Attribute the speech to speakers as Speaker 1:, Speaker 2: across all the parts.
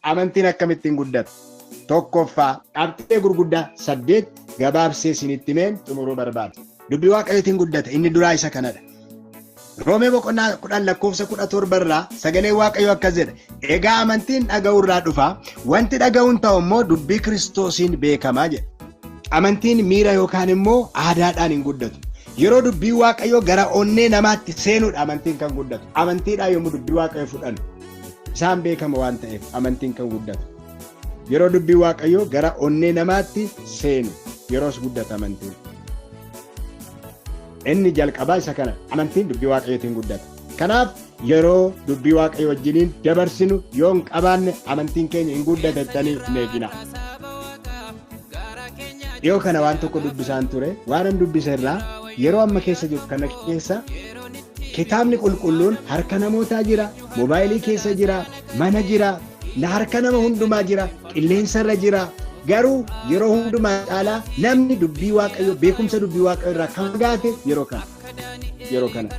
Speaker 1: Amantiin akkamittiin guddata? Tokkoffaa qabxee gurguddaa 8 gabaabsee isinitti himeen xumuruu barbaada. Dubbii Waaqayyootiin guddata. Inni duraa isa kanadha. Roomee boqonnaa 10 lakkoofsa 17 irraa sagalee Waaqayyoo akkas jedha. Egaa amantiin dhaga'uu irraa dhufa. Wanti dhaga'uun ta'u immoo dubbii Kiristoosiin beekamaa jedha. Amantiin miira yookaan immoo aadaadhaan hin guddatu. Yeroo dubbii Waaqayyoo gara onnee namaatti seenuudha amantiin kan guddatu. Amantiidhaan yommuu dubbii Waaqayyoo fudhannu isaan beekama waan ta'eef amantiin kan guddatu. Yeroo dubbii Waaqayyoo gara onnee namaatti seenu yeroos guddata amantiin. Inni jalqabaa isa kana amantiin dubbii Waaqayyootiin guddata. Kanaaf yeroo dubbii Waaqayyoo wajjiniin dabarsinu yoo hin qabaanne amantiin keenya hin guddata jettanii hin eegina. Dhiyoo kana waan tokko dubbisaan ture waan dubbise irraa yeroo amma keessa jiru kana keessa kitaabni qulqulluun harka namootaa jira, moobaayilii keessa jira, mana jira, na harka nama hundumaa jira, qilleensa irra jira. Garuu yeroo hundumaa caalaa namni dubbii Waaqayyoo beekumsa dubbii Waaqayyoo irraa kan fagaate yeroo kana. Yeroo kana.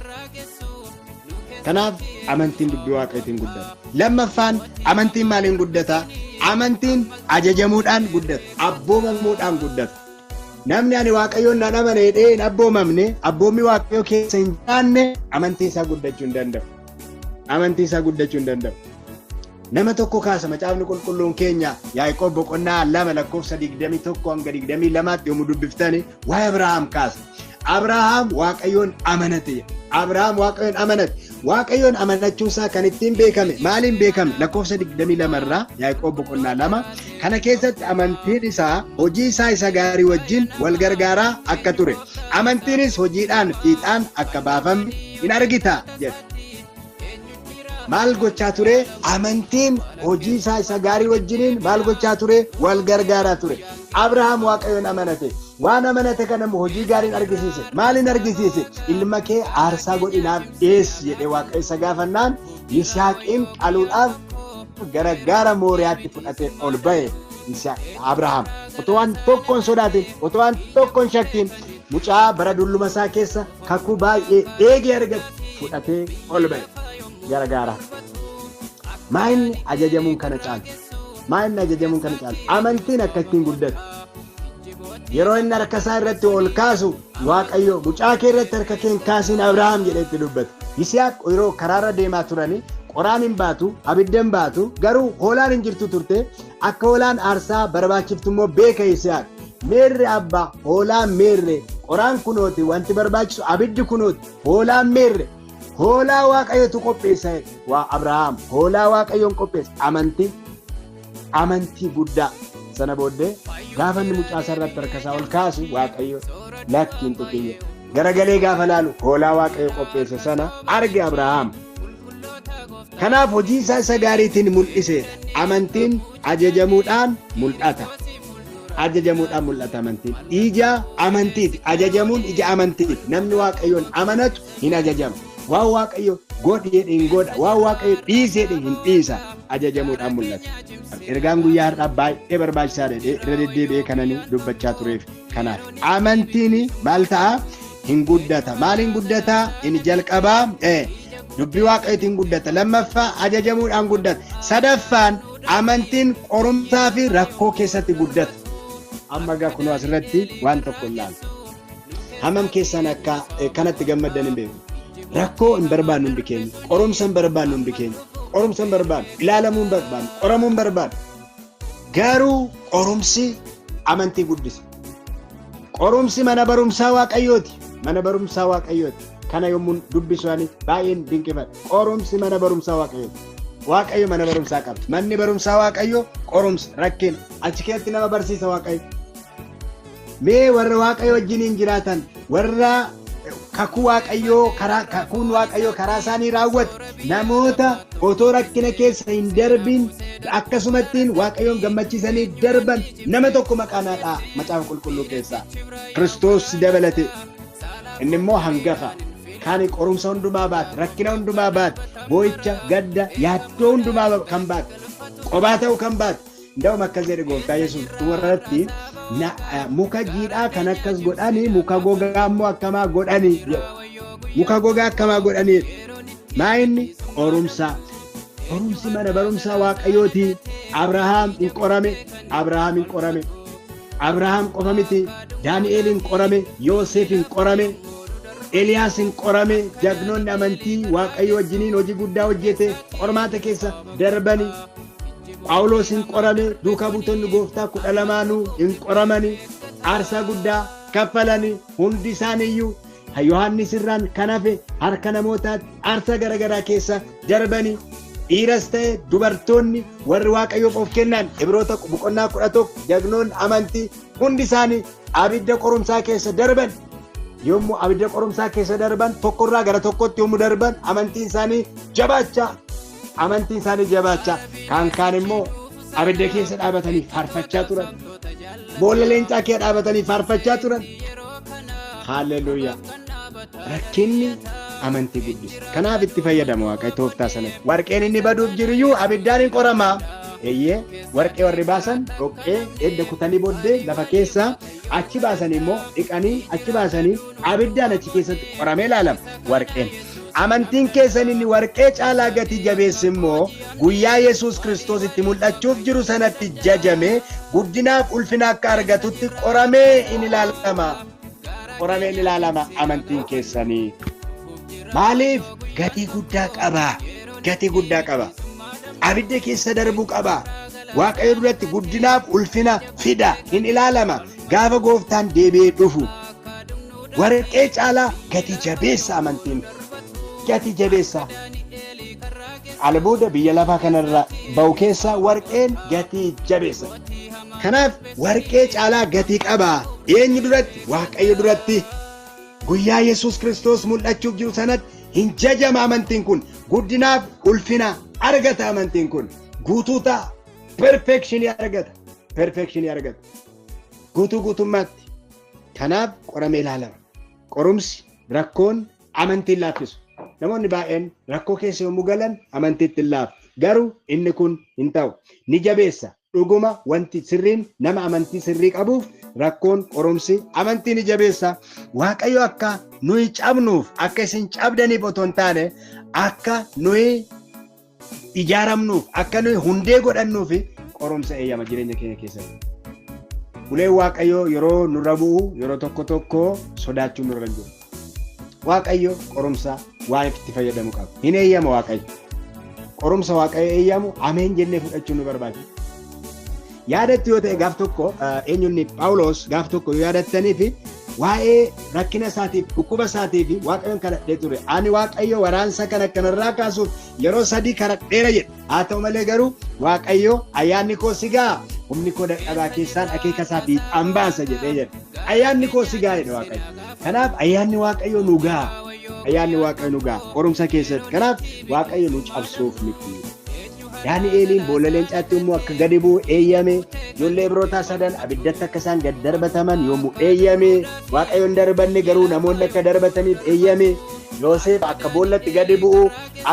Speaker 1: Kanaaf amantiin dubbii Waaqayyootiin guddata. Lammaffaan amantiin maaliin guddata? Amantiin ajajamuudhaan guddata. Abboomamuudhaan guddata. Namni ani Waaqayyoon nan amane jedhee hin abboomamne, abboommi Waaqayyoo keessa hin jiraanne amantiin isaa guddachuu hin danda'u. Amantiin isaa guddachuu hin danda'u. Nama tokko kaasa macaafni qulqulluun keenya Yaaqoob boqonnaa 2 lakkoofsa 21 hanga 22tti yommuu dubbiftani waa'ee Abrahaam kaasa. Abrahaam Waaqayyoon amanate. Abrahaam Waaqayyoon amanate. Waaqayyoon amanachuun isaa kan ittiin beekame maaliin beekame lakkoofsa 22 irraa Yaaqoob boqonnaa 2 kana keessatti amantiin isaa hojii isaa isa gaarii wajjin wal gargaaraa akka ture. Amantiinis hojiidhaan fiixaan akka baafame hin argita jedha. Maal gochaa ture? Amantiin hojii isaa isa gaarii wajjiniin maal gochaa ture? Wal gargaaraa ture. Abrahaam Waaqayyoon amanate. Waan amanate kana immoo hojii gaariin argisiise. Maaliin argisiise? Ilma kee aarsaa godhinaaf dhiyeessi jedhee Waaqayyo isa gaafannaan Yisihaaqiin qaluudhaaf gara gaara Mooriyaatti fudhatee ol ba'e Abrahaam. Otoo waan tokko hin sodaatin, otoo waan tokko hin shakkin mucaa bara dulluma isaa keessa kakuu baay'ee eegee argate fudhatee ol ba'e gara gaara. Maa inni ajajamuun kana caalu? Maa inni ajajamuun kana caalu? Amantiin akka ittiin guddatu. Yeroo inni harka isaa irratti ol kaasu Waaqayyo mucaa kee irratti harka kee hin kaasin Abrahaam jedhee itti dubbate. Yisihaaq yeroo karaarra deemaa turanii qoraan hin baatu, abidda hin baatu, garuu hoolaan hin jirtu turte. Akka hoolaan aarsaa barbaachiftu immoo beeka Yisihaaq. Meerre abbaa, hoolaan meerre, qoraan kunooti, wanti barbaachisu abiddi kunooti, hoolaan meerre. Hoolaa Waaqayyotu qopheessa waa Abrahaam hoolaa Waaqayyoon qopheessa amantii amantii guddaa sana booddee gaafa inni mucaa isaa irratti harka isaa ol kaasu Waaqayyo lakki hin tuqin jedhe. Garagalee gaafa laalu hoolaa Waaqayyo qopheesse sana arge Abrahaam. Kanaaf hojii isaa isa gaariitiin mul'iseera. Amantiin ajajamuudhaan mul'ata. Ajajamuudhaan mul'ata amantiin. Ija amantiiti. Ajajamuun ija amantiiti. Namni Waaqayyoon amanatu hin ajajama. Waan Waaqayyo godhi jedhe hin godha. Waan Waaqayyo dhiisi jedhe hin dhiisa. Ajajamuudhaan mul'ata. Ergaan guyyaa har'aa baay'ee barbaachisaadha jedhee irra deddeebi'ee kanani dubbachaa tureef kanaaf. Amantiin maal ta'a? Hin guddata. Maaliin guddata? Inni jalqabaa dubbii Waaqayyootiin guddata. Lammaffaa ajajamuudhaan guddata. Sadaffaan amantiin qorumsaa fi rakkoo keessatti guddata. Amma egaa kunoo asirratti waan tokko ilaalla. Hammam keessan akka kanatti gammaddan hin beeku. Rakkoo hin barbaannu hundi keenya. Qorumsa hin barbaannu hundi keenya. Qorumsa hin barbaannu. Ilaalamuu hin barbaannu. Qoramuu hin barbaannu. Garuu qorumsi amantii guddisa. Qorumsi mana barumsaa Waaqayyooti. Mana barumsaa Waaqayyooti. Kana yommuu dubbisu ani baay'een dinqifadha. Qorumsi mana barumsaa Waaqayyooti. Waaqayyo mana barumsaa qaba. Manni barumsaa Waaqayyo qorumsa rakkina. Achi keessatti nama barsiisa Waaqayyo. Mee warra Waaqayyo wajjiniin jiraatan warra kakuu Waaqayyoo karaa kakuun Waaqayyoo karaa isaanii raawwate namoota otoo rakkina keessa hin darbin akkasumattiin Waaqayyoon gammachiisanii darban nama tokko maqaa naa dha'a macaafa qulqulluu keessaa Kiristoos dabalate inni immoo hangafa kan qorumsa hundumaa baate rakkina hundumaa baate boo'icha gadda yaaddoo hundumaa kan baate qobaa ta'uu kan baate Nda'um akkas jedhe gooftaa Yesuus dhumarratti muka jiidhaa kan akkas godhanii muka gogaa immoo akkamaa godhanii jedhe. Muka gogaa akkamaa godhanii maa inni qorumsa. Barumsi mana barumsaa Waaqayyooti. Abrahaam hin qorame. Abrahaam hin qorame. Abrahaam qofa miti. Daani'el hin qorame. Yoosef hin qorame. Eliyaas hin qorame. Jagnoonni amantii Waaqayyo wajjiniin hojii guddaa hojjete qormaata keessa darbani. Phaawulos hin qorame. Duukaa buutonni gooftaa 12nuu hin qoramani. Aarsaa guddaa kaffalani. Hundi isaaniiyyuu Yohaannis irraan kan hafe harka namootaatti aarsaa garaagaraa keessa darbani. Dhiiras ta'e dubartoonni warri Waaqayyoof of kennan Ibroota boqonnaa 11 jagnoonni amantii hundi isaanii abidda qorumsaa keessa darban. Yommuu abidda qorumsaa keessa darban tokkorraa gara tokkotti yommuu darban amantiin isaanii jabaachaa amantiin isaanii jabaachaa kaan kaan immoo abidda keessa dhaabatanii faarfachaa turan. Boolla leencaa keessa dhaabatanii faarfachaa turan. Haalleluuyaa. Rakkinni amantii guddisa. Kanaaf itti fayyadama Waaqayyo tooftaa sanatti. Warqeen inni baduuf jiruyyuu abiddaan hin qorama. Eeyyee warqee warri baasan dhoqqee edda kutanii booddee lafa keessaa achi baasanii immoo dhiqanii achi baasanii abiddaan achi keessatti qoramee ilaalama warqeen. Amantiin keessan inni warqee caalaa gatii jabeessi immoo guyyaa Yesuus Kiristoos itti mul'achuuf jiru sanatti jajame guddinaaf ulfina akka argatutti qoramee in ilaalama. Qoramee in ilaalama amantiin keessanii. Maaliif gatii guddaa qaba? Gatii guddaa qaba. Abidda keessa darbuu qaba. Waaqayyo duratti guddinaaf ulfina fida hin ilaalama. Gaafa gooftaan deebi'ee dhufu warqee caalaa gatii jabeessa amantiin. Gatii jabeessa. Albuuda biyya lafaa kanarra ba'u keessaa warqeen gatii jabeessa. Kanaaf warqee caalaa gatii qaba. Eenyu duratti? Waaqayyo duratti. Guyyaa Yesuus Kiristoos mul'achuuf jiru sanatti hin jajama amantiin kun. Guddinaaf ulfina argata amantiin kun. Guutuu ta'a. Perfekshinii argata. Perfekshinii argata. Guutuu guutummaatti. Kanaaf qoramee ilaalama. Qorumsi rakkoon amantiin laaffisu. Namoonni baay'een rakkoo keessa yommuu galan amantiitti hin laafu. Garuu inni kun hin ta'u. Ni jabeessa. Dhuguma wanti sirriin nama amantii sirrii qabuuf rakkoon qorumsi amantii ni jabeessa. Waaqayyo akka nuyi cabnuuf akka isin cabdaniif otoo hin taane akka nuyi ijaaramnuuf akka nuyi hundee godhannuuf qorumsa eeyyama jireenya keenya keessatti. Uleen Waaqayyoo yeroo nurra bu'u yeroo tokko tokko sodaachuun nurra hin jiru. Waaqayyo qorumsa waan itti fayyadamu qaba. Hin eeyyama Waaqayyo. Qorumsa Waaqayyo eeyyamu ameen jennee fudhachuun nu barbaachisa. Yaadattu yoo ta'e gaaf tokko eenyunni Phaawulos gaaf tokko yoo yaadattanii fi waa'ee rakkina isaatiif dhukkuba isaatiif Waaqayyoon kadhadhee ture. Ani Waaqayyo waraansa kana kanarraa kaasuuf yeroo 3 kadhadheera jedhe. Haa ta'u malee garuu Waaqayyo ayyaanni koo si ga'a humni koo dadhabaa keessaan akeeka isaa fiixaan baasa jedhee jedhe. Ayyaanni koo si ga'a jedhe Waaqayyo. Kanaaf ayyaanni Waaqayyo nu ga'a. Ayyaanni Waaqayyo nu ga'a qorumsa keessatti. Kanaaf Waaqayyo nu cabsuuf miti. Daani'eeliin boolla leencaatti yommuu akka gadi bu'u eeyyame, ijoollee Ibrootaa sadan abiddatti akka isaan gad darbataman yommuu eeyyame, Waaqayyo hin darbanne garuu namoonni akka darbataniif eeyyame, Yoosef akka boollatti gadi bu'u,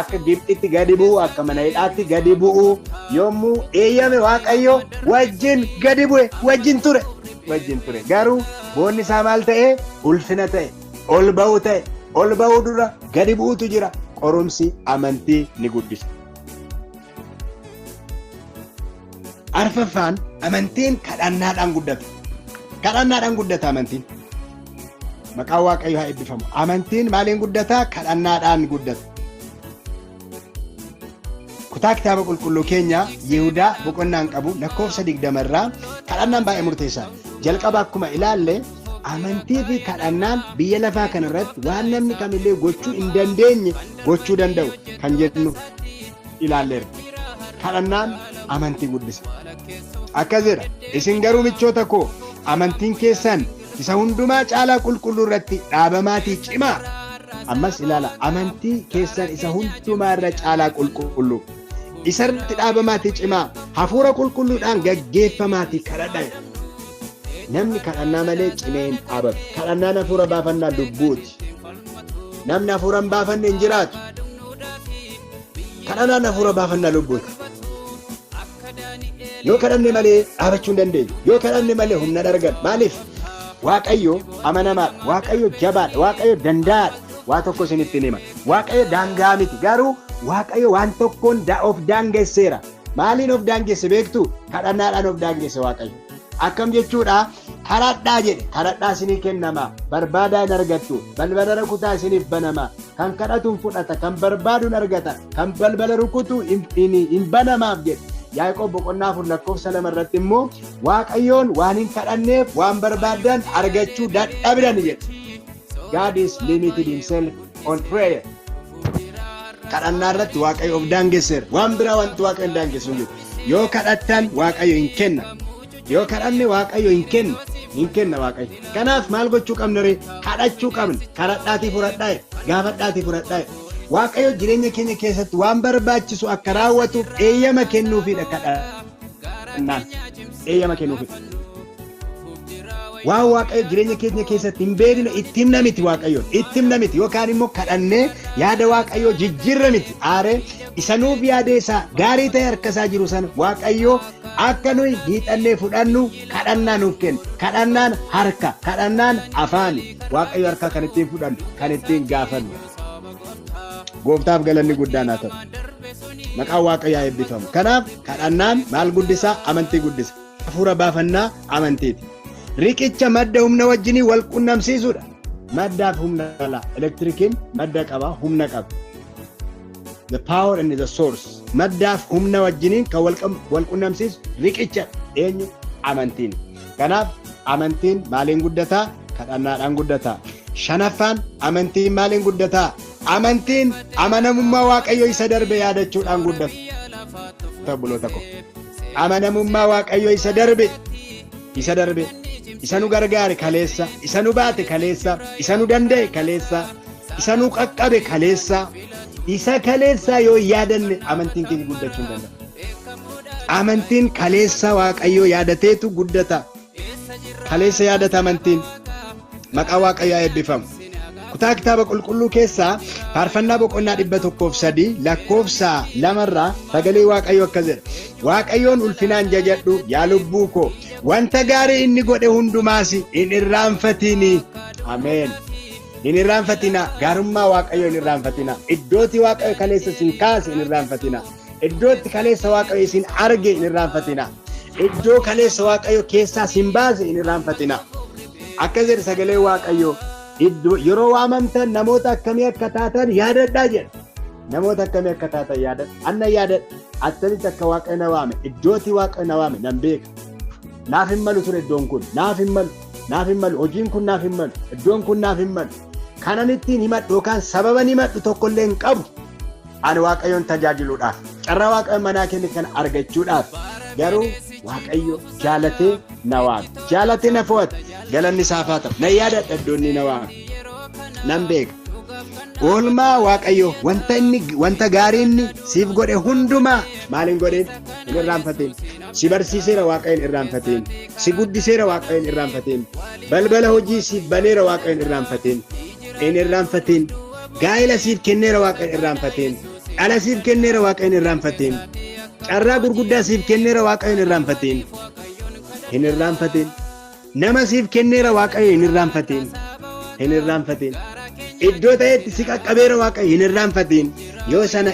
Speaker 1: akka Gibxitti gadi bu'u, akka mana hidhaatti gadi bu'u yommuu eeyyame Waaqayyo wajjin gadi bu'e, wajjin ture, wajjin ture. Garuu boonni isaa maal ta'e? Ulfina ta'e, ol ba'uu ta'e, ol ba'uu dura gadi bu'uutu jira. Qorumsi amantii ni guddisa. Arfaffaan amantiin kadhannaadhaan guddata. Kadhannaadhaan guddata amantiin. Maqaan Waaqayyoo haa eebbifamu. Amantiin maaliin guddata? Kadhannaadhaan guddata. Kutaa kitaaba qulqulluu keenya Yihudaa boqonnaan qabu lakkoofsa 20 irraa kadhannaan baay'ee murteessaadha. Jalqaba akkuma ilaalle amantii fi kadhannaan biyya lafaa kanarratti waan namni kamillee gochuu hin dandeenye gochuu danda'u kan jennu ilaalleerra. Kadhannaan amantii guddisa. Akkas jedha, isin garuu michoota koo amantiin keessan isa hundumaa caalaa qulqulluu irratti dhaabamaatii cimaa. Ammas ilaala, amantii keessan isa hundumaa irra caalaa qulqulluu. Isa irratti dhaabamaatii cimaa, hafuura qulqulluudhaan gaggeeffamaatii kadhadhaa. Namni kadhannaa malee cimee hin dhaabatu. Kadhannaan hafuura baafannaa lubbuuti. Namni hafuura hin baafanne hin jiraatu. Kadhannaan hafuura baafannaa lubbuuti. Yoo kadhanne malee dhaabachuu hin dandeenyu. Yoo kadhanne malee humna argan. Maaliif? Waaqayyo amanamaadha. Waaqayyo jabaadha. Waaqayyo danda'aadha. Waa tokko isinitti hima. Waaqayyo daangaa miti. Garuu Waaqayyo waan tokkoon of daangesseera. Maaliin of daangesse beektu? Kadhannaadhaan of daangesse Waaqayyo. Akkam jechuudha? Kadhadhaa jedhe. Kadhadhaa isinii kennama. Barbaadaa hin argattu. Balbala rukutaa isiniif banama. Kan kadhatu hin fudhata. Kan barbaadu hin argata. Kan balbala rukutu hin banamaaf jedhe. Yaaqoob boqonnaa 4 lakkoofsa 2 irratti immoo Waaqayyoon waan hin kadhanneef waan barbaaddan argachuu dadhabdan jedhe. God is limited himself on prayer. Kadhannaa irratti Waaqayyo of daangesseera. Waan biraa wanti Waaqayyo hin daangessu hin jiru. Yoo kadhattan Waaqayyo hin kenna. Yoo kadhanne Waaqayyo hin kenna. Hin kenna Waaqayyo. Kanaaf maal gochuu qabna ree? Kadhachuu qabna. Kadhadhaatii fudhadhaa. Gaafadhaatii fudhadhaa. Waaqayyo jireenya keenya keessatti waan barbaachisu akka raawwatuuf eeyyama kennuufidha kadhannaan. Eeyyama kennuufidha. Waan Waaqayyo jireenya keenya keessatti hin beekne itti himna miti Waaqayyoon. Itti himna miti yookaan immoo kadhannee yaada Waaqayyoo jijjiirra miti. Aaree isa nuuf yaadee isaa gaarii ta'e harka isaa jiru sana Waaqayyo akka nuyi hiixannee fudhannu kadhannaa nuuf kenna. Kadhannaan harka, kadhannaan afaani. Waaqayyo harkaa kan ittiin fudhannu, kan ittiin gaafannu. Gooftaaf galanni guddaan haa ta'u. Maqaan Waaqayyoo haa eebbifamu. Kanaaf kadhannaan maal guddisaa? Amantii guddisa. Hafuura baafannaa amantiiti. Riqicha madda humna wajjinii wal qunnamsiisuudha. Maddaaf humna dhala. Elektirikiin madda qaba, humna qaba. The power and the source. Maddaaf humna wajjiniin kan wal qunnamsiisu riqicha eenyu? Amantiin. Kanaaf amantiin maaliin guddataa? Kadhannaadhaan guddataa. Shanaffaan amantiin maaliin guddataa? Amantiin amanamummaa Waaqayyoo isa darbe yaadachuudhaan guddata. Obboloota koo. Amanamummaa Waaqayyoo isa darbe isa darbe isa nu gargaare kaleessa, isa nu baate kaleessa, isa nu danda'e kaleessa, isa nu qaqqabe kaleessa, isa kaleessaa yoo yaadanne amantiin keenya guddachuu hin danda'u. Amantiin kaleessa Waaqayyoo yaadateetu guddata. Kaleessa yaadata amantiin. Maqaa Waaqayyoo haa eebbifamu. Kutaa kitaaba qulqulluu keessaa faarfannaa boqonnaa 103 lakkoofsa 2rraa sagalee Waaqayyoo akkas jedha. Waaqayyoon ulfinaan jajadhu yaa lubbuu koo, wanta gaarii inni godhe hundumaas hin irraanfatini. Ameen. Hin irraanfatina. Gaarummaa Waaqayyoo hin irraanfatina. Iddootti Waaqayyo kaleessa isin kaase hin irraanfatina. Iddootti kaleessa Waaqayyo isin arge hin irraanfatina. Iddoo kaleessa Waaqayyo keessaa isin baase hin irraanfatina. Akkas jedhe sagalee Waaqayyoo. Iddoo yeroo waamamtan namoota akkamii akka taatan yaadadhaa jedha. Namoota akkamii akka taatan yaadadha. Anna yaadadha. Attamitti akka Waaqayyo na waame, iddootti Waaqayyo na waame nan beeka. Naaf hin malu ture iddoon kun. Naaf hin malu. Naaf hin malu. Hojiin kun naaf hin malu. Iddoon kun naaf hin malu. Kanan ittiin himadhu yookaan sababan himadhu tokkollee hin qabu. Ani Waaqayyoon tajaajiluudhaaf, carraa Waaqayyoon manaa kenne kana argachuudhaaf garuu Waaqayyo jaalatee na waame. Jaalatee na fo'ate. Galanni isaaf haa ta'u. Nan yaadadha iddoo inni na waame. Nan beeka. Oolmaa Waaqayyo wanta inni wanta gaarii inni siif godhe hundumaa maal hin godhin? Hin irraanfatin. Si barsiiseera Waaqayyo hin irraanfatin. Si guddiseera Waaqayyo hin irraanfatin. Balbala hojii siif baneera Waaqayyo hin irraanfatin. Hin irraanfatin. Gaa'ela siif kenneera Waaqayyo hin irraanfatin. Dhala siif kenneera Waaqayyo hin irraanfatin. Carraa gurguddaa siif kenneera Waaqayyo hin irraanfatin. Hin irraanfatin. Nama siif kenneera Waaqayyo hin irraanfatin. Hin irraanfatin. Iddoo ta'etti si qaqqabeera Waaqayyo hin irraanfatin. Yoo sana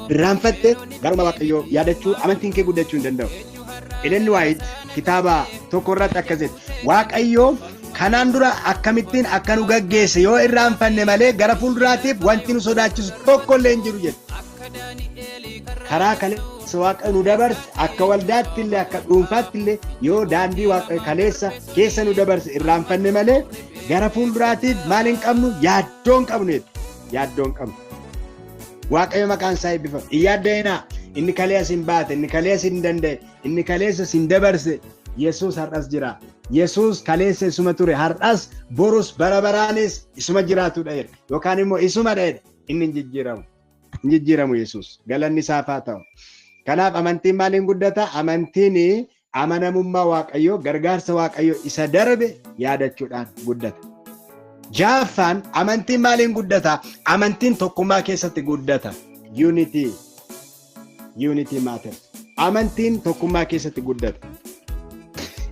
Speaker 1: irraanfatte garuma Waaqayyoo yaadachuu amantiin kee guddachuu hin danda'u. Ellen White kitaaba tokko irratti akkas jedhe. Waaqayyo kanaan dura akkamittiin akka nu gaggeesse yoo irraanfanne malee gara fuulduraatiif wanti nu sodaachisu tokko illee hin jiru jedhe. Karaa kaleessa Waaqayyo nu dabarse akka waldaatti illee akka dhuunfaatti illee yoo daandii Waaqayyo kaleessa keessa nu dabarse irraanfanne malee gara fuulduraatiif maal hin qabnu? Yaaddoo hin qabnu jedhe. Yaaddoo hin qabnu. Waaqayyo maqaan isaa eebbifamu. Hin yaadda'inaa. Inni kaleessa hin baate, inni kaleessa hin danda'e, inni kaleessa sin dabarse Yesuus har'as jira. Yesuus kaleessa isuma ture, har'as borus bara baraanis isuma jiraatudha jedha. Yookaan immoo isumadha jedha. Inni hin jijjiiramu. Hin jijjiiramu Yesuus. Galanni isaaf haa ta'u. Kanaaf amantiin maaliin guddata? Amantiin amanamummaa Waaqayyoo, gargaarsa Waaqayyoo isa darbe yaadachuudhaan guddata. Ja'affaan amantiin maaliin guddata? Amantiin tokkummaa keessatti guddata. Unity. Unity matters. Amantiin tokkummaa keessatti guddata.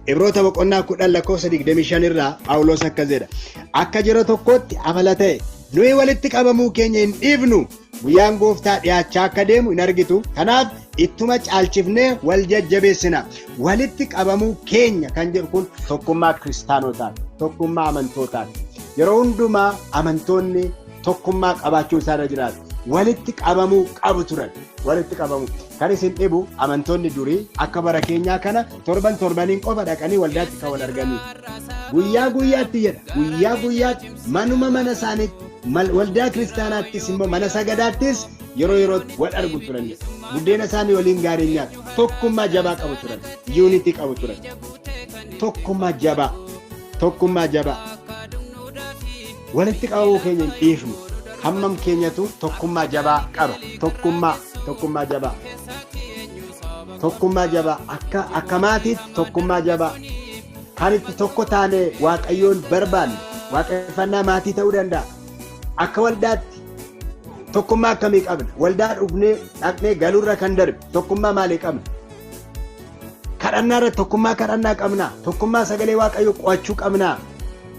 Speaker 1: Ibroota boqonnaa 10 lakkoofsa 25 irraa Phaawulos akkas jedha. Akka jira tokkotti amala ta'e nuyi walitti qabamuu keenya hin dhiifnu. Guyyaan gooftaa dhiyaachaa akka deemu hin argitu. Kanaaf ittuma caalchifnee wal jajjabeessina. Walitti qabamuu keenya kan jedhu kun tokkummaa kiristaanotaati. Tokkummaa amantootaati. Yeroo hundumaa amantoonni tokkummaa qabaachuu isaarra jiraatu. Walitti qabamuu qabu turan. Walitti qabamuu. Kan isin dhibu amantoonni durii akka bara keenyaa kana torban torbaniin qofa dhaqanii waldaatti kan wal arganii. Guyyaa guyyaatti jedha. Guyyaa guyyaatti manuma mana isaaniitti waldaa kiristaanaattis immoo mana sagadaattis yeroo yerootti wal argu turan jedha. Buddeena isaanii waliin gaarii nyaatu. Tokkummaa jabaa qabu turan. Unity qabu turan. Tokkummaa jabaa. Tokkummaa jabaa. Walitti qabamuu keenya hin dhiifnu. Hammam keenyatu tokkummaa jabaa qaba. Tokkummaa tokkummaa jabaa. Tokkummaa jabaa akka maatiitti tokkummaa jabaa. Kan itti tokko taane Waaqayyoon barbaanne waaqeffannaa maatii ta'uu danda'a. Akka waldaatti tokkummaa akkamii qabna? Waldaa dhufnee dhaqnee galuurra kan darbe tokkummaa maalii qabna? Kadhannaa irratti tokkummaa kadhannaa qabna. Tokkummaa sagalee Waaqayyoo qo'achuu qabna.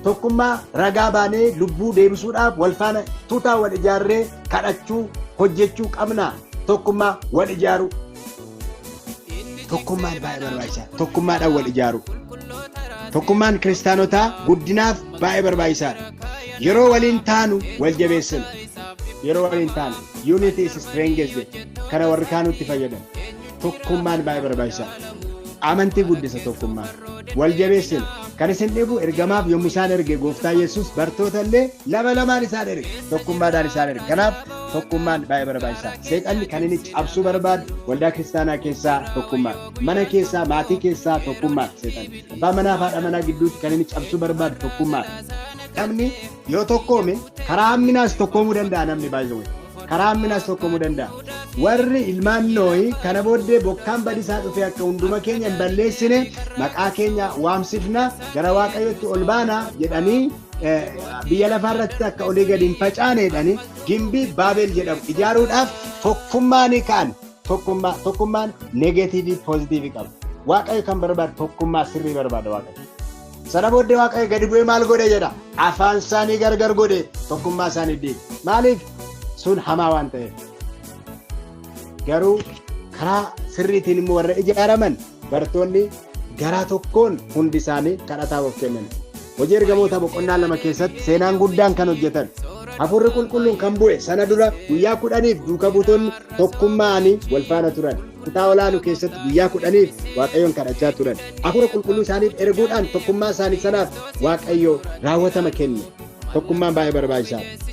Speaker 1: Tokkummaa ragaa baanee lubbuu deebisuudhaaf wal faana tuutaa wal ijaarree kadhachuu hojjechuu qabna. Tokkummaa wal ijaaruu. Tokkummaan baay'ee barbaachisaadha. Tokkummaadhaan wal ijaaruu. Tokkummaan kiristaanotaa guddinaaf baay'ee barbaachisaadha. Yeroo waliin taanu wal jabeessina. Yeroo waliin taanu unity is strength jedhe. Kana warri kaanutti fayyadamu. Tokkummaan baay'ee barbaachisaadha. Amantii guddisa tokkummaan. Wal jabeessina. Kan isin dhibu ergamaaf yommuu isaan erge gooftaa Yesuus bartoota illee lama lamaan isaan erge. Tokkummaadhaan isaan erge. Kanaaf tokkummaan baay'ee barbaachisaadha. Seexanni kan inni cabsuu barbaadu waldaa kiristaanaa keessaa tokkummaa. Mana keessaa maatii keessaa tokkummaa seexanni. Abbaa manaa fi haadha manaa gidduutti kan inni cabsuu barbaadu tokkummaa. Namni yoo tokkoome karaa hamminaas tokkoomuu danda'a namni baay'ee. Karaa hamminaas tokkoomuu danda'a. Warri ilmaan Noohi kana booddee bokkaan badisaa dhufe akka hunduma keenya hin balleessine maqaa keenya waamsifna gara Waaqayyootti ol baana jedhanii biyya lafaarratti akka olii gadi hin facaane jedhanii gimbii Baabel jedhamu ijaaruudhaaf tokkummaa ni ka'an. Tokkummaan negative positive qaba. Waaqayyo kan barbaadu tokkummaa sirrii barbaada Waaqayyo. Sana booddee Waaqayyo gadi bu'ee maal godhe jedha? Afaan isaanii gargar godhe tokkummaa isaanii diige. Maaliif? Sun hamaa waan ta'eef. Garuu karaa sirriitiin immoo warra ijaaraman bartoonni garaa tokkoon hundi isaanii kadhataaf of kennan. Hojii ergamoota boqonnaa 2 keessatti seenaan guddaan kan hojjetan. Hafuurri qulqulluun kan bu'e sana dura guyyaa 10 duuka buutonni tokkummaanii wal faana turan. Kutaa olaanu keessatti guyyaa 10 Waaqayyoon kadhachaa turan. Hafuura qulqulluu isaaniif erguudhaan tokkummaa isaanii sanaaf Waaqayyo raawwatama kenne. Tokkummaan baay'ee barbaachisaadha.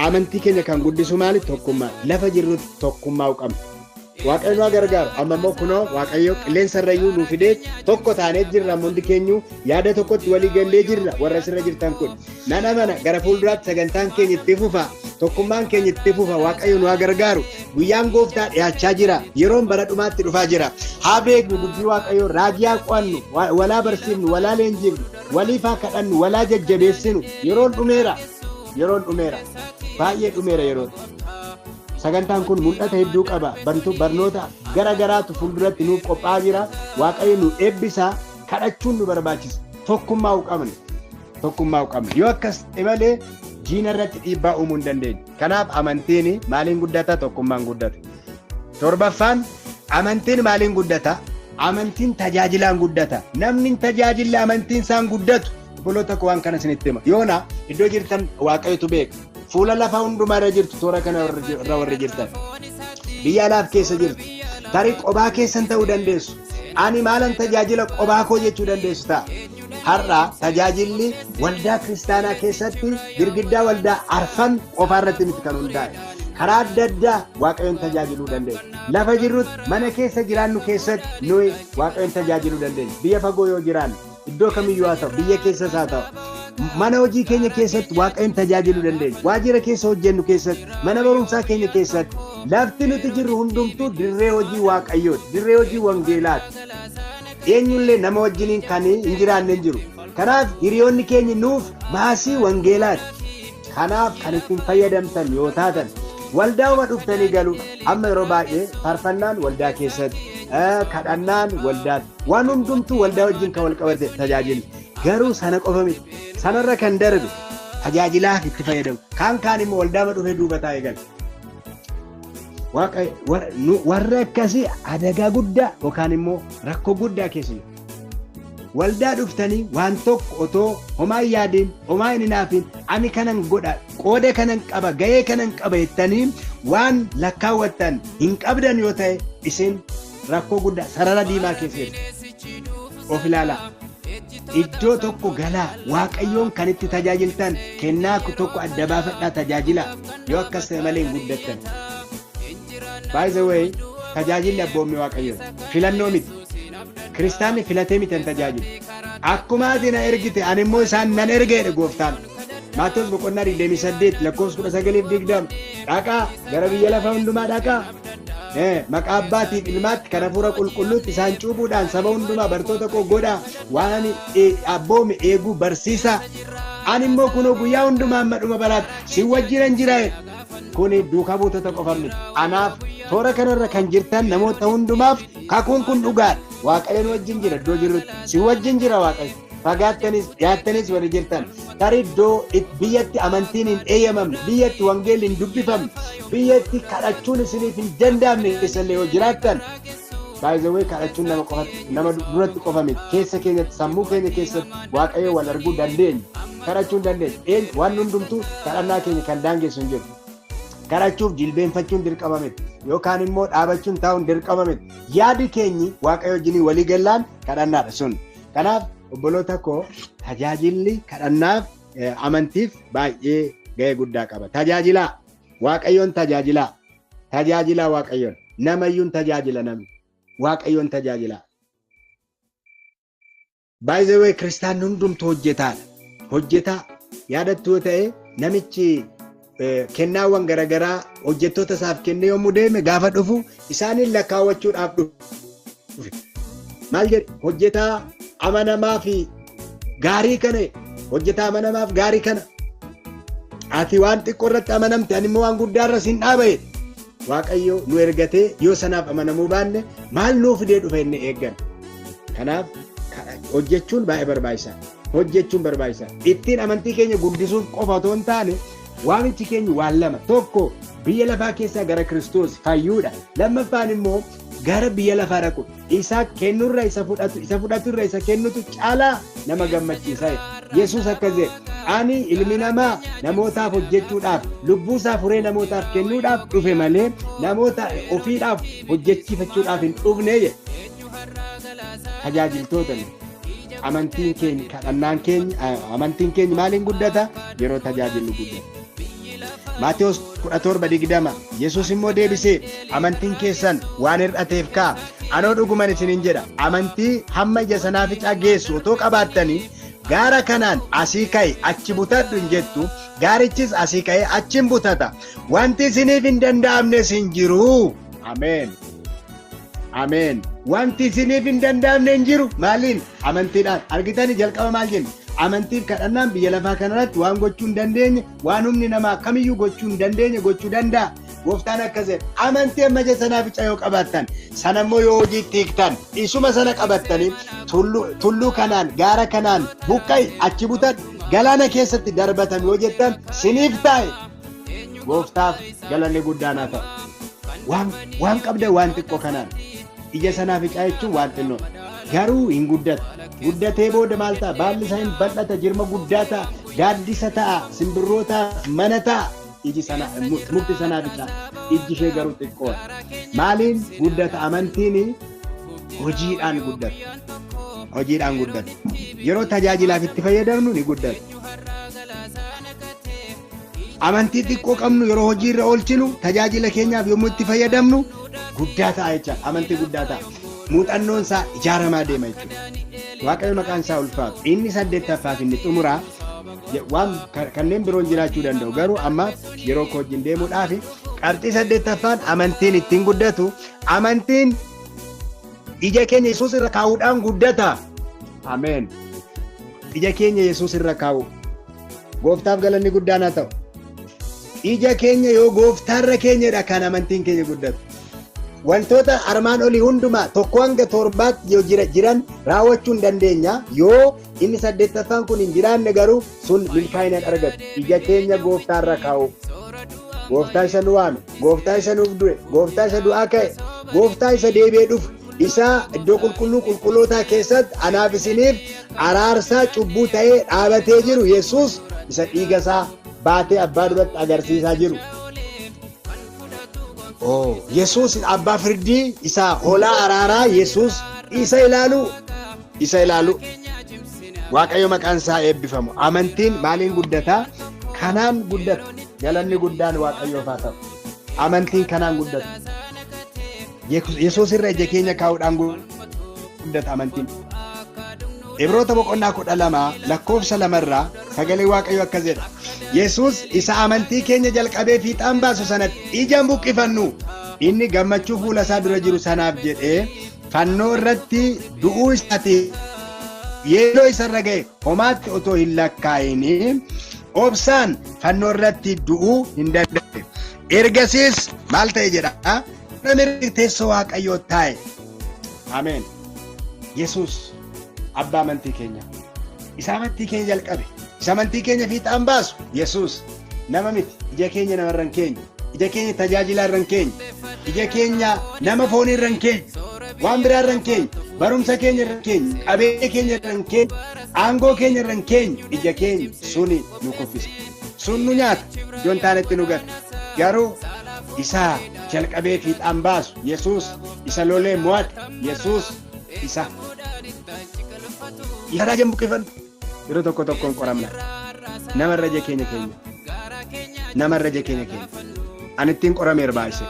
Speaker 1: Amantii keenya kan guddisu maali? Tokkummaa. Lafa jirrutti tokkummaa qabna. Waaqayyo nu gargaaru. Amma immoo kunoo Waaqayyo qilleensa irrayyuu nu fidee tokko taanee jirra. Hundi keenyu yaada tokkotti walii gallee jirra. Warra asirra jirtan kun. Nan amana gara fuulduraatti sagantaan keenya itti fufa. Tokkummaan keenya itti fufa. Waaqayyo nu gargaaru. Guyyaan gooftaa dhiyaachaa jira. Yeroon bara dhumaatti dhufaa jira. Haa beeknu dubbii Waaqayyoo raajii haa qo'annu, walaa barsiifnu, walaa leenjifnu, waliif haa kadhannu, walaa jajjabeessinu. Yeroon dhumeera. Yeroon dhumeera. Baay'ee dhumeera yeroon. Sagantaan kun mul'ata hedduu qaba. Barnoota gara garaatu fuulduratti nuuf qophaa'aa jira. Waaqayyo nu eebbisa. Kadhachuun nu barbaachisa. Tokkummaa qabna. Tokkummaa qabna. Yoo akkas ta'e malee diina irratti dhiibbaa uumuu hin dandeenyu. Kanaaf amantiin maaliin guddata? Tokkummaan guddata. Torbaffaan amantiin maaliin guddata? Amantiin tajaajilaan guddata. Namni hin tajaajille amantiin isaan guddatu. Obboloota koo waan kana isinitti hima. Yoona iddoo jirtan Waaqayyotu beeka. Fuula lafa hundumaa irra jirtu toora kana irra warri jirtan. Biyya alaaf keessa jirtu. Tarii qobaa keessan ta'uu dandeessu. Ani maalan tajaajila qobaa koo jechuu dandeessu ta'a. Har'a tajaajilli waldaa kiristaanaa keessatti girgiddaa waldaa arfan qofaa irratti miti kan hundaa'e. Karaa adda addaa Waaqayyoon tajaajiluu dandeenya. Lafa jirrutti mana keessa jiraannu keessatti nuyi Waaqayyoon tajaajiluu dandeenya. Biyya fagoo yoo jiraanne iddoo kamiyyuu haa ta'u biyya keessas haa ta'u mana hojii keenya keessatti Waaqayyoon tajaajiluu dandeenya. Waajjira keessa hojjennu keessatti mana barumsaa keenya keessatti lafti nuti jirru hundumtuu dirree hojii Waaqayyooti. Dirree hojii wangeelaati. Eenyullee nama wajjiniin kan hin jiraanne hin jiru. Kanaaf hiriyoonni keenya nuuf maasii wangeelaati. Kanaaf kan ittiin fayyadamtan yoo taatan waldaa'uma dhuftanii galu amma yeroo baay'ee faarfannaan waldaa keessatti kadhannaan waldaatti waan hundumtuu waldaa wajjin kan wal qabate tajaajilli. Garuu sana qofa miti. Sanarra kan darbe tajaajilaaf itti fayyadamu. Kaan kaan immoo waldaama dhufee duuba taa'ee gala. Warra akkasii adagaa guddaa yookaan immoo rakkoo guddaa keessa jiru. Waldaa dhuftanii waan tokko otoo homaa hin yaadiin, homaa hin hinaafiin, ani kanan godha, qooda kanan qaba, ga'ee kanan qaba jettanii waan lakkaawwattan hin qabdan yoo ta'e, isin rakkoo guddaa sarara diimaa keessa jirtu. Of ilaalaa. Iddoo tokko galaa, Waaqayyoon kan itti tajaajiltan kennaa tokko adda baafadhaa tajaajila. Yoo akkas ta'e malee hin guddattan. By the way, tajaajilli abboommii Waaqayyoon filannoo miti. Kiristaanni filatee miti hin tajaajilu. Akkuma ati na ergite ani immoo isaan nan erge jedhe gooftaan. Maatewos boqonnaa 28 lakkoofsa 19 20. Dhaqaa, gara biyya lafaa hundumaa dhaqaa. Maqaa abbaatiif ilmaatti kan hafuura qulqulluutti isaan cuuphuudhaan saba hundumaa bartoota koo godhaa, waan ani abboome eeguu barsiisaa. Ani immoo kunoo guyyaa hundumaa amma dhuma baraatti si wajjinan jira. Kuni duukaa buutota qofa miti. Anaaf, toora kanarra kan jirtan namoota hundumaaf kakuun kun dhugaadha. Waaqayyoon wajjin jira iddoo jirrutti. Si wajjin jira Waaqayyo. Fagaattanis dhiyaattanis warri jirtan, tarii iddoo biyyatti amantiin hin eeyyamamne, biyyatti wangeelli hin dubbifamne, biyyatti kadhachuun isiniif hin danda'amne keessallee yoo jiraattan, by the way, kadhachuun nama qofatti, nama duratti qofa miti. Keessa keenyatti, sammuu keenya keessatti Waaqayyo wal arguu dandeenya. Kadhachuu hin dandeenya. Waan hundumtuu kadhannaa keenya kan daangessu hin jiru. Kadhachuuf jilbeenfachuun dirqama miti. Yookaan immoo dhaabachuun taa'uun dirqama miti. Yaadi keenyi Waaqayyo wajjin walii gallaan kadhannaadha sun. Kanaaf obboloota koo, tajaajilli kadhannaaf amantiif baay'ee ga'ee guddaa qaba. Tajaajilaa, Waaqayyoon tajaajilaa. Tajaajilaa Waaqayyoon. Namayyuun tajaajila namni. Waaqayyoon tajaajilaa. By the way, kiristaanni hundumtuu hojjetaadha. Hojjetaa yaadattu yoo ta'e, namichi kennaawwan garaagaraa hojjettoota isaaf kennee yommuu deeme, gaafa dhufu isaaniin lakkaawwachuudhaaf dhufe. Maal jedhe? Hojjetaa amanamaa fi gaarii kana, hojjetaa amanamaa fi gaarii kana. Ati waan xiqqoo irratti amanamte, ani immoo waan guddaa irra sin dhaaba jedhe. Waaqayyo nu ergatee yoo sanaaf amanamuu baanne, maal nuu fidee dhufa inni eeggan. Kanaaf hojjechuun baay'ee barbaachisaadha. Hojjechuun barbaachisaadha. Ittiin amantii keenya guddisuuf qofa otoo hin taane, waamichi keenya waan lama. Tokko, biyya lafaa keessaa gara Kiristoos fayyuudha. Lammaffaan immoo gara biyya lafaa dhaqu. Isa kennurra isa fudhatu, isa fudhaturra isa kennutu caalaa nama gammachiisa. Yesuus akkas jedhe: ani ilmi namaa namootaaf hojjechuudhaaf, lubbuu isaa furee namootaaf kennuudhaaf dhufe malee namoota ofiidhaaf hojjechiifachuudhaaf hin dhufne jedhe. Tajaajiltoota, amantiin keenya, kadhannaan keenya, amantiin keenya maaliin guddata? Yeroo tajaajillu guddata. Maatewos 17:20. Yesuus immoo deebisee, amantiin keessan waan hir'ateef kaa. Anoo dhuguman isiniin jedha, amantii hamma ija sanaaficaa geessu otoo qabaattanii, gaara kanaan asii ka'i, achi butadhu hin jettu, gaarichis asii ka'ee achi hin butata. Wanti isiniif hin danda'amnes hin jiru. Ameen. Ameen. Wanti isiniif hin danda'amne hin jiru. Maaliin? Amantiidhaan. Argitanii, jalqaba maal jenna? Amantiif kadhannaan biyya lafaa kanarratti waan gochuu hin dandeenye, waan humni namaa kamiyyuu gochuu hin dandeenye gochuu danda'a. Gooftaan akkas jedha. Amantii amma ija sanaaficaa yoo qabaattan, sanammoo yoo hojiitti hiiktan, isuma sana qabattanii tulluu kanaan, gaara kanaan buqqa'i, achi butadhu, galaana keessatti darbatame yoo jettan, siniif taa'e. Gooftaaf galanni guddaan haa ta'u. Waan qabda waan xiqqoo kanaan, ija sanaaficaa jechuun waan xinnoo garuu hin guddatu. Guddatee booda maal ta'a? Baalli isaa hin bal'ata, jirma guddaa ta'a, gaaddisa ta'a, simbirrootaaf mana ta'a. Iji sana, mukti sanaaficaa, ijji ishee garuu xiqqoodha. Maaliin guddata amantiin? Hojiidhaan guddata. Hojiidhaan guddata. Yeroo tajaajilaaf itti fayyadamnu ni guddata. Amantii xiqqoo qabnu yeroo hojiirra oolchinu, tajaajila keenyaaf yommuu itti fayyadamnu, guddaa ta'a jecha, amantii guddaa ta'a. Muuxannoon isaa ijaaramaa deema jechuudha. Waaqayyo maqaan isaa ulfaatu. Inni saddeettaffaaf inni xumuraa, waan kanneen biroon jiraachuu danda'u, garuu amma yeroo koo wajjin deemuudhaaf, qabxii saddeettaffaan amantiin ittiin guddatu, amantiin ija keenya Yesuus irra kaa'uudhaan guddata. Ameen. Ija keenya Yesuus irra kaa'u. Gooftaaf galanni guddaan haa ta'u. Ija keenya yoo gooftaarra keenyadha kan amantiin keenya guddatu. Wantoota armaan olii hundumaa tokko hanga torbaatti yoo jiran raawwachuu hin dandeenya. Yoo inni saddeettaffaan kun hin jiraanne garuu, sun milkaa'ina hin argatu. Ija keenya gooftaarra kaa'u. Gooftaa isa nu waame, gooftaa isa nuuf du'e, gooftaa isa du'aa ka'e, gooftaa isa deebi'ee dhufu, isa iddoo qulqulluu qulqullootaa keessatti anaaf isiniif araarsaa cubbuu ta'ee dhaabatee jiru Yesuus isa dhiiga isaa baatee abbaa duratti agarsiisaa jiru. Oh, Yesuus abbaa firdii isa hoolaa araaraa Yesuus isa ilaalu isa ilaalu. Waaqayyo maqaan isaa eebbifamu. Amantiin maaliin guddataa? Kanaan guddata. Galanni guddaan Waaqayyoof haa ta'u. Amantiin kanaan guddata. Yesuus irra ija keenya kaa'uudhaan guddata amantiin. Ibroota boqonnaa 12 lakkoofsa 2rraa sagalee Waaqayyo akkas jedha. Yesuus isa amantii keenya jalqabee fiixaan baasu sanatti ija hin buqqifannu. Inni gammachuu fuula isaa dura jiru sanaaf jedhee fannoo irratti du'uu isaatiin yeelloo isarra ga'e homaatti otoo hin lakkaa'in obsaan fannoo irratti du'uu hin danda'e. Ergasiis maal ta'e jedha? Mirga teessoo Waaqayyoo taa'e. Ameen. Yesuus abbaa amantii keenya. Isa amantii keenya jalqabe. Isa amantii keenya fiixaan baasu Yesuus nama miti. Ija keenya namarra hin keenye. Ija keenya tajaajilaa irra hin keenye. Ija keenya nama foonii irra hin keenye. Waan biraa irra hin keenye. Barumsa keenya irra hin keenye. Qabeenya keenya irra hin keenye. Aangoo keenya irra hin keenye. Ija keenya suni nu kuffisa. Sun nu nyaata. Iddoon taanetti nu gata. Garuu isa jalqabee fiixaan baasu Yesuus isa lolee mo'ate Yesuus isa. Isa ija buqqifannu yeroo tokko tokkoon qoramna. Namarra ija keenya keenya. Namarra ija keenya keenya. Ani ittiin qorameera baay'isee.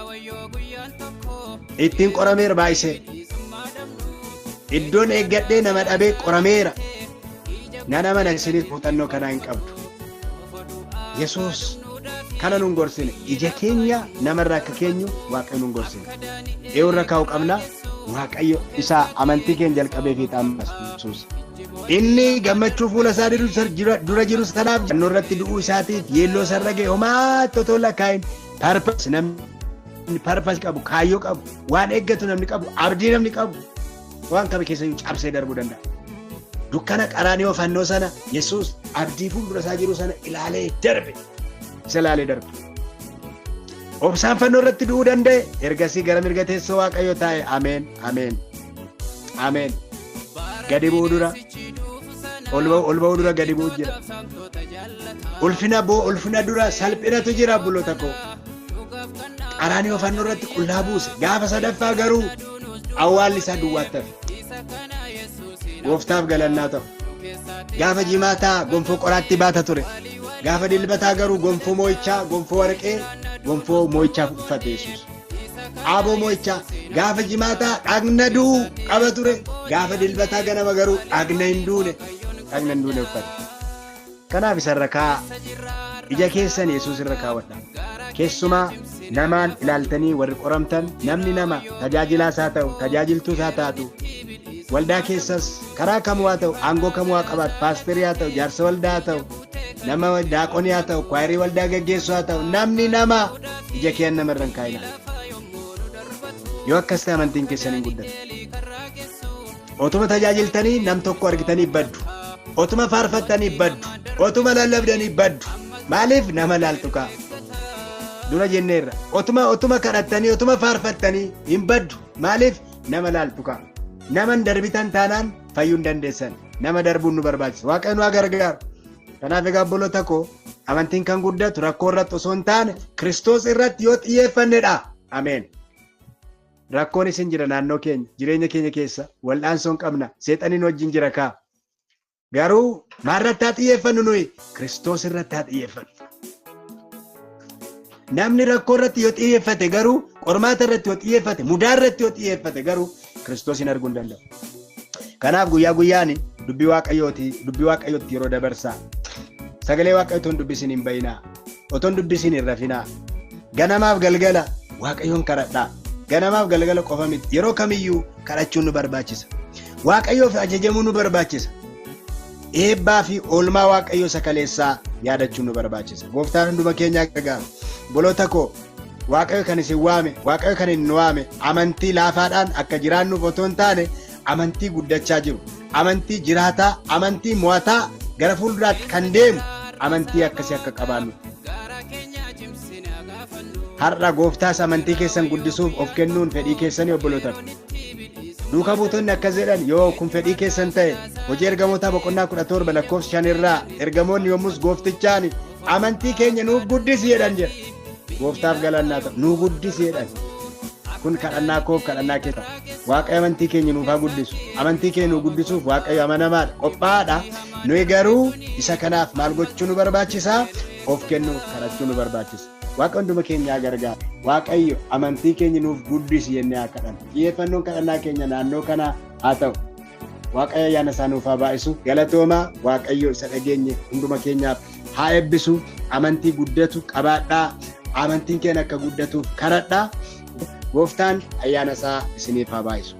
Speaker 1: Ittiin qorameera baay'isee. Iddoon eeggadhee nama dhabee qorameera. Nan amana isinis muuxannoo kanaa hin qabdu. Yesuus kana nun gorsine ija keenya namarraa akka keenyu Waaqayyo nun gorsine. Eenyurra kaa'u qabna? Waaqayyo isa amantii keenya jalqabee fiixaan baasu Yesuus. Inni gammachuu fuula isaa dura jiru sanaaf fannoo irratti du'uu isaatiif yeelloo isarra ga'e homaatti otoo lakkaa'in purpose namni purpose qabu kaayyoo qabu waan eeggatu namni qabu abdii namni qabu waan kami keessa cabsee darbuu danda'a. Dukkana qaraaniyoo fannoo sana Yesuus abdii fuuldura isaa jiru sana ilaalee darbe. Isa ilaalee darbe. Obsaan fannoo irratti du'uu danda'e ergasii gara mirga teessoo Waaqayyoo taa'e. Ameen. Ameen. Ameen. Gadi bu'uu dura ol ba'uu dura gadi bu'uu jira. Ulfina boo ulfina dura salphinatu jira obboloota koo. Qaraaniyoo fannoo irratti qullaa buuse. Gaafa sadaffaa garuu awwaalli isaa duwwaatti hafe. Gooftaaf galannaa ta'u. Gaafa jimaataa gonfoo qoraatti baata ture. Gaafa dilbataa garuu gonfoo moo'ichaa, gonfoo warqee, gonfoo moo'ichaa uffate Yesuus. Aaboo moo'ichaa gaafa jimaataa dhagna du'u qaba ture. Gaafa dilbataa ganama garuu dhagna hin duune, dhagna hin duune uffate. Kanaaf isarra kaa'a. Ija keessan Yesuus irra kaawwadha. Keessumaa namaan ilaaltanii warri qoramtan namni nama tajaajilaas haa ta'u tajaajiltuus haa taatu waldaa keessas karaa kamuu haa ta'u aangoo kamuu haa qabaatu paasterii haa ta'u jaarsa waldaa haa ta'u nama daaqonii haa ta'u kwaayirii waldaa gaggeessu haa ta'u namni nama ija kee nama irra hin kaa'ina. Yoo akkas ta'e amantiin keessan hin guddatu. Otuma tajaajiltanii nam tokko argitanii baddu. Otuma faarfattanii baddu. Otuma lallabdanii baddu. Maaliif nama laaltu kaa? Dura jenneerra. Otuma otuma kadhattanii otuma faarfattanii hin baddu. Maaliif nama laaltu kaa? Nama hin darbitan taanaan fayyuu hin dandeessan. Nama darbuun nu barbaachisa. Waaqayyo nu haa gargaaru. Kanaaf egaa obboloota koo amantiin kan guddatu rakkoo irratti osoo hin taane Kiristoos irratti yoo xiyyeeffannedha. Ameen. Rakkoon isin jira naannoo keenya jireenya keenya keessa wal'aansoon qabna seexaniin wajjin jira kaa. Garuu maalirratti haa xiyyeeffannu nuyi? Kiristoos irratti haa xiyyeeffannu. Namni rakkoo irratti yoo xiyyeeffate garuu qormaata irratti yoo xiyyeeffate mudaa irratti yoo xiyyeeffate garuu Kiristoos hin arguu hin danda'u. Kanaaf guyyaa guyyaan dubbii waaqayyooti dubbii waaqayyootti yeroo dabarsaa. Sagalee waaqayyoo otoo hin dubbisin hin bayinaa. Otoo hin dubbisin hin rafinaa. Ganamaaf galgala waaqayyoon kadhadhaa. Ganamaaf galgala qofa miti yeroo kamiyyuu kadhachuun nu barbaachisa. Waaqayyoof ajajamuu nu barbaachisa. Eebbaa fi oolmaa waaqayyoo isa kaleessaa yaadachuun nu barbaachisa. Gooftaan hunduma keenyaa gargaaru. Boloota koo Waaqayyo kan isin waame, Waaqayyo kan inni waame amantii laafaadhaan akka jiraannuuf otoo hin taane amantii guddachaa jiru, amantii jiraataa, amantii mo'ataa gara fuulduraatti kan deemu amantii akkasii akka qabaannu. Har'a gooftaas amantii keessan guddisuuf of kennuun fedhii keessanii, obboloota? Duuka buutonni akkas jedhan: yoo kun fedhii keessan ta'e. Hojii Ergamootaa boqonnaa 17 lakkoofsa 5 irraa, ergamoonni yommus gooftichaan, "Amantii keenya nuuf guddisi" jedhan jedha. Gooftaaf galannaa ta'u. "Nuu guddisi" jedhan. Kun kadhannaa koof kadhannaa keessa. Waaqayyo amantii keenya nuuf haa guddisu. Amantii keenya nuuf guddisuuf Waaqayyo amanamaadha, qophaa'aadha. Nuyi garuu isa kanaaf maal gochuu nu barbaachisaa? Of kennuuf kadhachuu nu barbaachisa. Waaqa hunduma keenyaa gargaara. "Waaqayyo, amantii keenya nuuf guddisi" jennee haa kadhannu. Xiyyeeffannoon kadhannaa keenya naannoo kanaa haa ta'u. Waaqayyo ayyaana isaa nuuf haa baay'isu. Galatoomaa. Waaqayyo isa dhageenye hunduma keenyaaf haa eebbisu. Amantii guddatu qabaadhaa. Amantiin keenya akka guddatuuf kadhadhaa. Gooftaan ayyaana isaa isiniif haa baay'isu.